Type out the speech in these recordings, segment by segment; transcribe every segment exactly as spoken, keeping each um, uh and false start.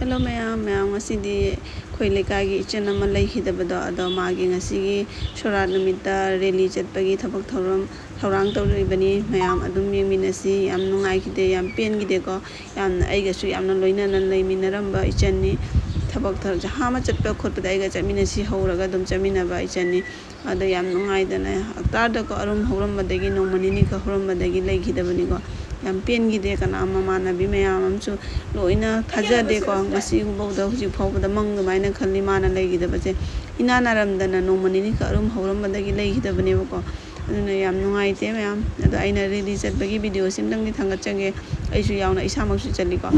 Hello ꯃꯌꯥꯝ, ꯃꯌꯥꯝ ꯉꯁꯤꯗꯤ ꯑꯩꯈꯣꯏ ꯂꯩꯀꯥꯏꯒꯤ ꯏꯆꯟ ꯑꯃ ꯂꯩꯈꯤꯗꯕꯗꯣ, ꯑꯗꯣ ꯃꯥꯒꯤ ꯉꯁꯤꯒꯤ ꯁꯣꯔꯥꯠ ꯅꯨꯃꯤꯠꯇ ꯔꯦꯂꯤ ꯆꯠꯄꯒꯤ ꯊꯕꯛ ꯊꯧꯔꯝ ꯊꯧꯔꯥꯡ ꯇꯧꯔꯤꯕꯅꯤ꯫ ꯃꯌꯥꯝ ꯑꯗꯨꯝ ꯌꯦꯡꯃꯤꯟꯅꯁꯤ꯫ ꯌꯥꯝ ꯅꯨꯡꯉꯥꯏꯈꯤꯗꯦ, ꯌꯥꯝ ꯄꯦꯟꯈꯤꯗꯦꯀꯣ꯫ ꯌꯥꯝꯅ ꯑꯩꯒꯁꯨ ꯌꯥꯝꯅ ꯂꯣꯏꯅꯅ ꯂꯩꯃꯤꯟꯅꯔꯝꯕ ꯏꯆꯟꯅꯤ꯫ ꯊꯕꯛ ꯊ-, ꯖꯍꯥ ꯑꯃ ꯆꯠꯄ ꯈꯣꯠꯄꯗ ꯑꯩꯒ ꯆꯠꯃꯤꯟꯅꯁꯤ ꯍꯧꯔꯒ ꯑꯗꯨꯝ ꯆꯠꯃꯤꯟꯅꯕ ꯏꯆꯟꯅꯤ꯫ ꯑꯗꯣ ꯌꯥꯝ ꯅꯨꯡꯉꯥꯏꯗꯅ ꯍꯞꯇꯥꯗꯀꯣ ꯑꯔꯨꯝ ꯍꯧꯔꯝꯕꯗꯒꯤ, ꯅꯣꯡꯃ ꯅꯤꯅꯤꯈꯛ ꯍꯧꯔꯝꯕꯗꯒꯤ ꯂꯩꯈꯤꯗꯕꯅꯤꯀꯣ꯫ ꯌꯥꯝ ꯄꯦꯟꯈꯤꯗꯦ꯫ ꯀꯅꯥ ꯃꯃꯥꯟꯅꯕꯤ ꯃꯌꯥꯝ ꯑꯃꯁꯨ ꯂꯣꯏꯅ ꯊꯥꯖꯗꯦꯀꯣ꯫ ꯉꯁꯤꯐꯥꯎꯗ, ꯍꯧꯖꯤꯛ ꯐꯥꯎꯕꯗ ꯃꯪ ꯑꯗꯨꯃꯥꯏꯅ ꯈꯜꯂꯤ꯫ ꯃꯥꯅ ꯂꯩꯈꯤꯗꯕꯁꯦ ꯏꯅꯥ ꯅꯥꯔꯝꯗꯅ ꯅꯣꯡꯃ ꯅꯤꯅꯤꯈꯛ ꯑꯔꯨꯝ ꯍꯧꯔꯝꯕꯗꯒꯤ ꯂꯩꯈꯤꯗꯕꯅꯦꯕꯀꯣ꯫ ꯑꯗꯨꯅ ꯌꯥꯝ ꯅꯨꯡꯉꯥꯏꯇꯦ ꯃꯌꯥꯝ꯫ ꯑꯗꯣ ꯑꯩꯅ ꯔꯦꯂꯤ ꯆꯠꯄꯒꯤ ꯚꯤꯗꯤꯑꯣꯁꯤ ꯑꯝꯇꯪꯗꯤ ꯊꯥꯡꯒꯠꯆꯒꯦ꯫ ꯑꯩꯁꯨ ꯌꯥꯎꯅ ꯏꯁꯥꯃꯛꯁꯨ ꯆꯠꯂꯤꯀꯣ꯫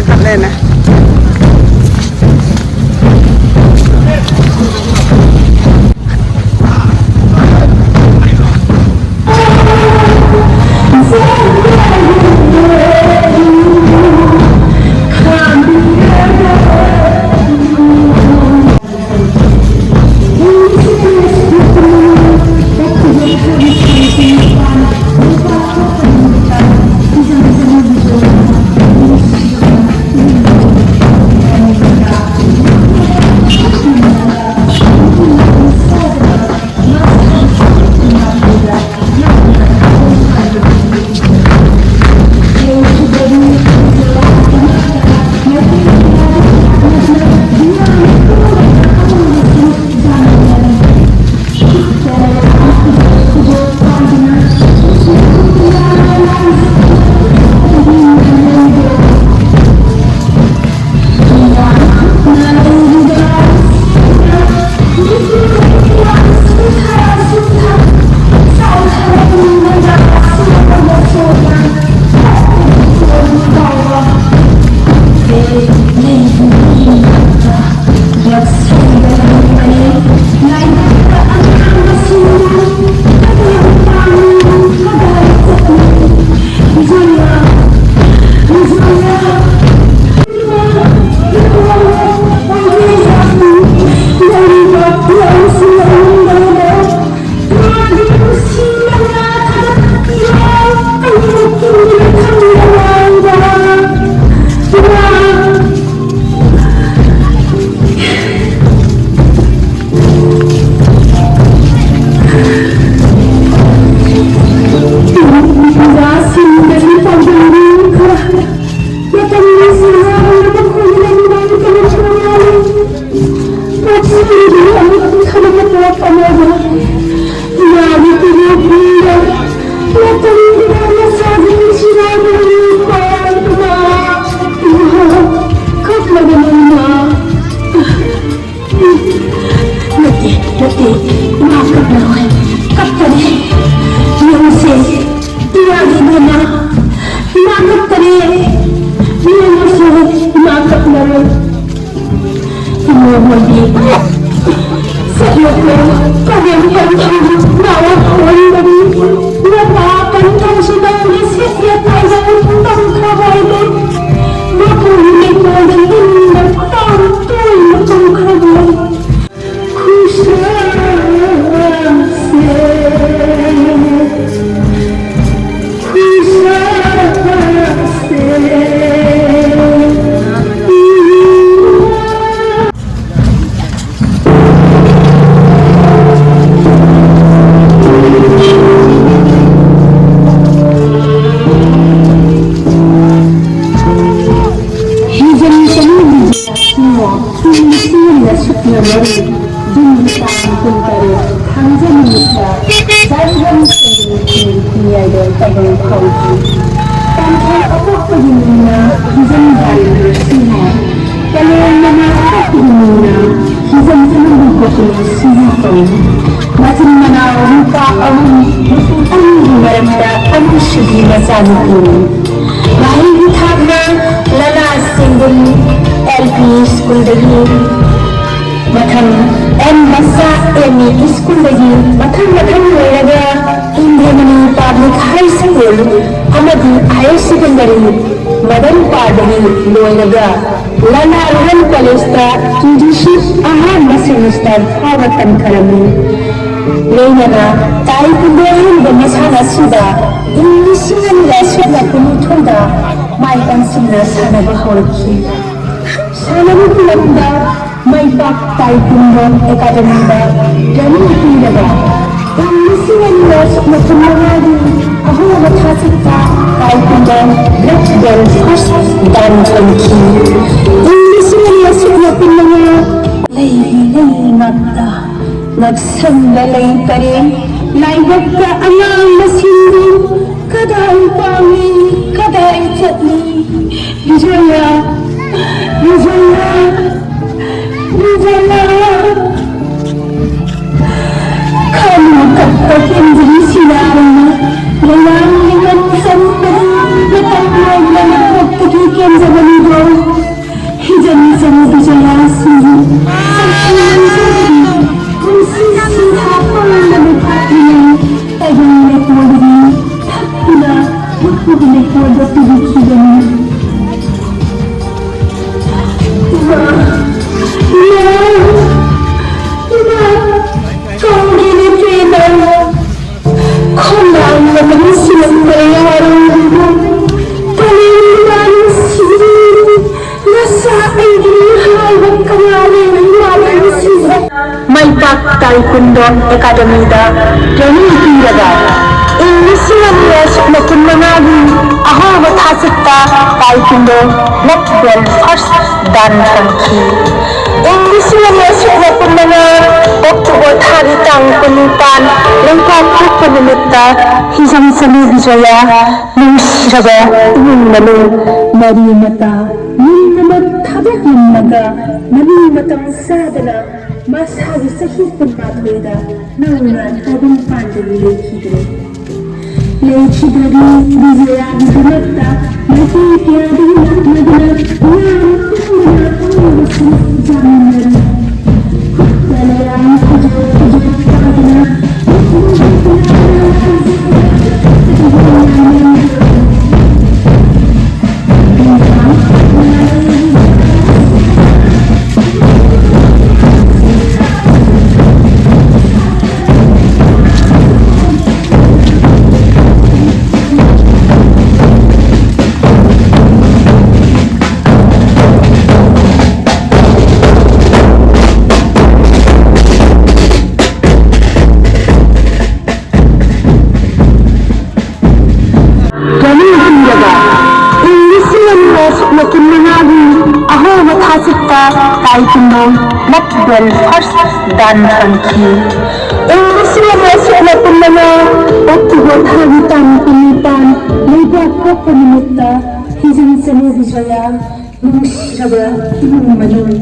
ꯆꯠꯂꯦꯅꯦ꯫ ꯅꯋꯥ ꯈꯣꯟꯕꯅꯤ, ꯅꯄꯥ ꯀꯟꯊꯧꯁꯤꯗ ꯉꯁꯤꯁꯦ ꯇꯥꯏꯕꯪ ꯇꯝꯈ꯭ꯔꯕ ꯍꯥꯏꯗꯣ, ꯃꯄꯨꯒꯤ ꯂꯩꯀꯣꯜꯗ ꯂꯤꯟꯅ ꯇꯥꯡ ꯇꯣꯏꯅ ꯇꯝꯈ꯭ꯔꯕ ꯈꯨꯁꯥꯁꯦ꯫ ꯊꯥꯡꯖ ꯅꯨꯃꯤꯠꯇ ꯆꯥꯏꯕꯝ ꯁꯦꯡꯗꯣꯛꯈꯤ ꯈꯨꯟꯌꯥꯏꯗ ꯇꯧꯐꯝ ꯐꯥꯎꯈꯤ꯫ ꯄꯥꯟꯊꯣꯏ ꯑꯄꯣꯛꯄꯒꯤ ꯃꯤꯡꯅ ꯍꯤꯖꯝ ꯗꯥꯏ ꯁꯤꯅ, ꯀꯂꯦꯟ ꯃꯃꯥ ꯑꯄꯣꯛꯄꯒꯤ ꯃꯤꯡꯅ ꯍꯤꯖꯝ ꯆꯅꯨꯕꯤ ꯒꯣꯄꯤꯅꯥꯊ ꯁꯤꯅ ꯀꯧꯏ꯫ ꯃꯆꯤꯟ ꯃꯅꯥꯎ ꯅꯨꯄꯥ ꯑꯍꯨꯝ, ꯅꯨꯄꯤ ꯑꯅꯤꯒꯤ ꯃꯔꯛꯇ ꯑꯅꯤꯁꯨꯕꯤ ꯃꯆꯥꯅꯨꯄꯤꯅꯤ꯫ ꯃꯍꯩꯒꯤ ꯊꯥꯛꯅ ꯂꯂꯥ ꯁꯦꯡꯒꯨꯝ ꯑꯦꯜ ꯄꯤ ꯁ꯭ꯀꯨꯜꯗꯒꯤ, ꯃꯊꯪ ꯑꯦꯝ ꯃꯁꯥ ꯑꯦꯝ ꯏ ꯁ꯭ꯀꯨꯜꯗꯒꯤ, ꯃꯊꯪ ꯃꯊꯪ ꯂꯣꯏꯔꯒ ꯏꯟꯗ꯭ꯔꯃꯅꯤ ꯄꯕ꯭ꯂꯤꯛ ꯍꯥꯏ ꯁ꯭ꯀꯨꯜ ꯑꯃꯗꯤ ꯍꯥꯌꯔ ꯁꯦꯀꯦꯟꯗꯔꯤ ꯃꯗꯟꯄꯥꯗꯒꯤ ꯂꯣꯏꯔꯒ ꯂꯅꯥ ꯔꯨꯔꯦꯜ ꯀꯣꯂꯦꯖꯇ ꯇꯤ ꯗꯤ ꯁꯤ ꯑꯍꯥꯟꯕ ꯁꯦꯃꯤꯁꯇꯔ ꯐꯥꯎꯕ ꯇꯝꯊꯔꯝꯃꯤ꯫ ꯂꯣꯏꯅꯅ ꯇꯥꯏꯀꯨꯟꯗꯣ ꯍꯥꯏꯔꯤꯕ ꯃꯁꯥꯟꯅ ꯑꯁꯤꯗ ꯏꯪ ꯂꯤꯁꯤꯡ ꯑꯅꯤꯒ ꯁꯨꯞꯅ ꯀꯨꯟꯅꯤꯊꯣꯏꯗ ꯃꯥꯏ ꯑꯣꯟꯁꯤꯟꯅ ꯁꯥꯟꯅꯕ ꯍꯧꯔꯛꯈꯤ꯫ ꯁꯥꯟꯅꯕꯒꯤ ꯂꯝꯗ ꯃꯥꯏ ꯄꯥꯛ ꯇꯥꯏꯀꯨꯟꯗꯣ ꯑꯦꯀꯥꯗꯃꯤꯗ ꯇ꯭ꯔꯦꯅꯤꯡ ꯄꯤꯔꯕ ꯏꯪ ꯂꯤꯁꯤꯡ ꯑꯅꯤꯒ ꯁꯨꯞꯅ ꯀꯨꯟꯃꯉꯥꯒꯤ ꯑꯍꯧꯕ ꯊꯥꯆꯠꯇ ꯇꯥꯏꯀꯨꯟꯗꯣ ꯕ꯭ꯂꯦꯛ ꯕꯦꯜꯠ ꯐꯥꯔꯁ ꯗꯥꯟ ꯐꯪꯈꯤ꯫ ꯏꯪ ꯂꯤꯁꯤꯡ ꯑꯅꯤꯒ ꯁꯨꯞꯅ ꯀꯨꯟꯃꯉꯥ ꯂꯩ ꯂꯩ ꯉꯥꯛꯇ ꯉꯛꯁꯝꯗ ꯂꯩ ꯄꯔꯦꯡ, ꯂꯥꯏꯕꯛꯇ ꯑꯉꯥꯡ ꯃꯁꯤꯡꯕꯨ ꯀꯗꯥꯏ ꯄꯥꯡꯂꯤ, ꯀꯗꯥꯏ ꯆꯠꯂꯤ? ꯕꯤꯖꯣꯌꯥ, ꯕꯤꯖꯣꯌꯥ, ꯕꯤꯖꯣꯌꯥ꯫ ꯈꯥꯅꯨ ꯀꯞꯄ ꯀꯦꯟꯖꯔꯤ ꯁꯤꯔꯥꯔꯅ, ꯂꯩꯔꯥꯡ ꯂꯩꯃꯟ ꯆꯟꯕꯗ ꯃꯇꯝ ꯂꯣꯏꯅ ꯃꯀꯣꯛꯇꯒꯤ ꯀꯦꯟꯖꯕꯅꯤꯗꯣ꯫ ꯍꯤꯖꯝ ꯆꯅꯨ ꯕꯤꯖꯣꯌꯥꯁꯤꯡꯕꯨ ꯁꯛꯇꯤ ꯃꯥꯡꯖꯕꯒꯤ ꯄꯨꯟꯁꯤ ꯁꯤꯟꯊꯥ ꯄꯥꯡꯗꯕ ꯇꯥꯏꯀꯨꯟꯗꯣ ꯑꯦꯀꯥꯗꯃꯤꯗ ꯇ꯭ꯔꯦꯅꯤꯡ ꯄꯤꯔꯒ ꯏꯪ ꯂꯤꯁꯤꯡ ꯑꯅꯤꯒ ꯁꯨꯞꯅ ꯀꯨꯟꯃꯉꯥꯒꯤ ꯑꯍꯧꯕ ꯊꯥꯆꯠꯇ ꯇꯥꯏꯀꯨꯟꯗꯣ ꯕ꯭ꯂꯦꯛ ꯕꯦꯜꯠ ꯐꯥꯔꯁ ꯗꯥꯟ ꯐꯪꯈꯤ꯫ ꯏꯪ ꯂꯤꯁꯤꯡ ꯑꯅꯤꯒ ꯁꯨꯞꯅ ꯀꯨꯟꯃꯉꯥ ꯑꯣꯛꯇꯣꯕꯔ ꯊꯥꯒꯤ ꯇꯥꯡ ꯀꯨꯟꯅꯤꯄꯥꯟ ꯂꯩꯕꯥꯛ ꯄꯣꯛꯄ ꯅꯨꯃꯤꯠꯇ ꯍꯤꯖꯝ ꯆꯅꯨ ꯕꯤꯖꯣꯌꯥ, ꯅꯨꯡꯁꯤꯔꯕ ꯏꯃꯨꯡ ꯃꯅꯨꯡ, ꯃꯔꯤ ꯃꯇꯥ ꯄꯨꯝꯅꯃꯛ ꯊꯥꯗꯣꯛꯂꯝꯂꯒ ꯃꯅꯤꯡ ꯃꯇꯝ ꯆꯥꯗꯅ ꯃꯁꯥꯒꯤ ꯆꯍꯤ ꯀꯨꯟꯃꯥꯊꯣꯏꯗ ꯅꯧꯅ ꯇꯥꯏꯕꯪ ꯄꯥꯟꯗꯒꯤ ꯂꯩꯈꯤꯗ꯭ꯔꯦ꯫ ꯂꯩꯈꯤꯗ꯭ꯔꯕꯤ ꯕꯤꯖꯌꯥꯒꯤꯗꯃꯛꯇ ꯃꯥꯏꯀꯩ ꯀꯌꯥꯗꯒꯤ ꯂꯥꯛꯅꯗꯨꯅ ꯃꯤꯌꯥꯝ ꯄꯨꯝꯕꯅ ꯑꯋꯥꯕꯁꯤꯡ ꯆꯥꯃꯤꯟꯅꯔꯤ꯫ ꯈꯨꯠꯇ ꯂꯩꯔꯥꯡ ꯈꯨꯖꯣꯞ ꯈꯨꯖꯣꯞ ꯄꯥꯏꯗꯨꯅ ꯇ꯭ꯔꯦꯅꯤꯡ ꯄꯤꯔꯒ ꯏꯪ ꯂꯤꯁꯤꯡ ꯑꯅꯤꯒ ꯁꯨꯞꯅ ꯀꯨꯟꯃꯉꯥꯒꯤ ꯑꯍꯧꯕ ꯊꯥꯆꯠꯇ ꯇꯥꯏꯀꯨꯟꯗꯣ ꯕ꯭ꯂꯦꯛ ꯕꯦꯜꯠ ꯐꯥꯔꯁ ꯗꯥꯟ ꯐꯪꯈꯤ꯫ ꯏꯪ ꯂꯤꯁꯤꯡ ꯑꯅꯤꯒ ꯁꯨꯞꯅ ꯀꯨꯟꯃꯉꯥ ꯑꯣꯛꯇꯣꯕꯔ ꯊꯥꯒꯤ ꯇꯥꯡ ꯀꯨꯟꯅꯤꯄꯥꯟ ꯂꯩꯕꯥꯛ ꯄꯣꯛꯄ ꯅꯨꯃꯤꯠꯇ ꯍꯤꯖꯝ ꯆꯅꯨ ꯕꯤꯖꯣꯌꯥ, ꯅꯨꯡꯁꯤꯔꯕ ꯏꯃꯨꯡ ꯃꯅꯨꯡ,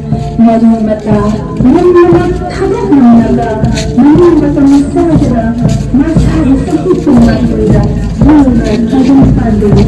ꯃꯔꯤ ꯃꯇꯥ ꯄꯨꯝꯅꯃꯛ ꯊꯥꯗꯣꯛꯂꯝꯂꯒ ꯃꯅꯤꯡ ꯃꯇꯝ ꯆꯥꯗꯅ ꯃꯁꯥꯒꯤ ꯆꯍꯤ ꯀꯨꯟꯃꯥꯊꯣꯏꯗ ꯅꯧꯅ ꯇꯥꯏꯕꯪ ꯄꯥꯟꯕꯒꯤ